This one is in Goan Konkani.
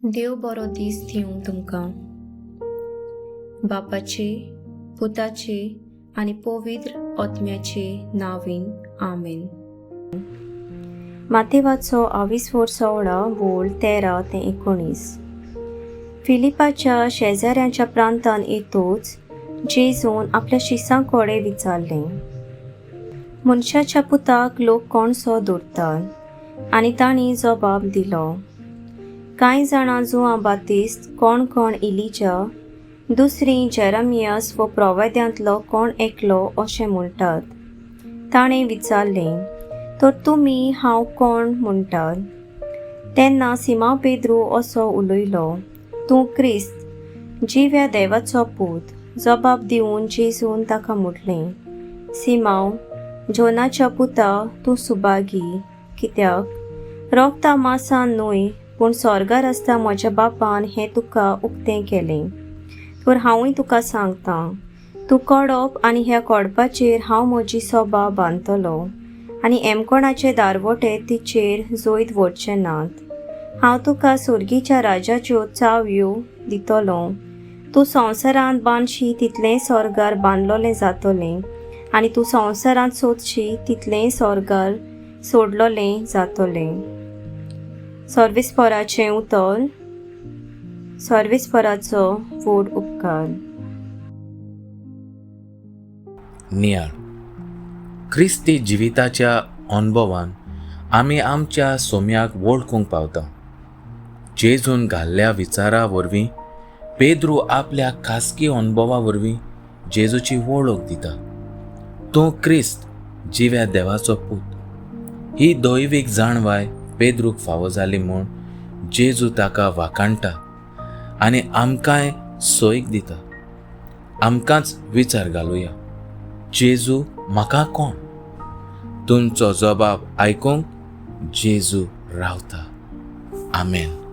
देव बरो दीस दिवं तुमकां. बापाचे, पुताचे आनी पवित्र आत्म्याचे नांवान, आमेन. मातेवाचो आविस्वोर सोवळा, वोळ 13 ते 19. फिलिपाच्या शेजाऱ्यांच्या प्रांतान येतूच जेजून आपल्या शिसां कडेन विचारलें, मनशाच्या पुताक लोक कोणसो दवरतात? आनी तांणी जबाब दिलो, कांय जाणां जुआं बातिस्त, कोण कोण इलिजा, दुसरीं जेरमियास वो प्रवाद्यांतलो कोण एकलो अशें म्हणटात. ताणें विचारलें, तर तुमी हांव कोण म्हणटात? तेन्ना सिमांव पेद्रू असो उलयलो, तूं क्रिस्त, जिव्या देवाचो पूत. जबाब दिवन जेजून ताका म्हटलें, सिमांव, जोनाच्या पुता, तूं सुभागी, कित्याक रोगता मासान न्हय, पूण स्वर्गार आसता म्हज्या बापान हें तुका उक्तें केलें. तर हांवूय तुका सांगतां, तूं कोडप आनी ह्या कोडपाचेर हांव म्हजी सोबा बांदतलो आनी एमकोणाचे दारवटे तिचेर जैत व्हरचे नात. हांव तुका सोर्गीच्या राजाच्यो चावयो दितलो. तूं संवसारांत बांदशी तितलेंय स्वर्गार बांदलोलें जातलें आनी तूं संवसारांत सोदशी तितलेंय स्वर्गार सोडलोलें जातलें. सर्वेस्पराचें उतर. सर्वेस्पराचो व्हड उपकार. नियाळ. क्रिस्ती जिविताच्या अणभवान आमी आमच्या सोम्याक वळखूंक पावता. जेजून घाल्ल्या विचारा वरवीं पेद्रू आपल्या खासगी अणभवा वरवीं जेजूची वळख दिता. तूं क्रिस्त, जिव्या देवाचो पूत. ही दैवीक जाणवाय पेद्रूक फावो जाली म्हूण जेजू ताका वाखाणटा आनी आमकांय सोयीक दिता. आमकांच विचार घालुया, जेजू म्हाका कोण? तुमचो जबाब आयकूंक जेजू रावता. आमेन.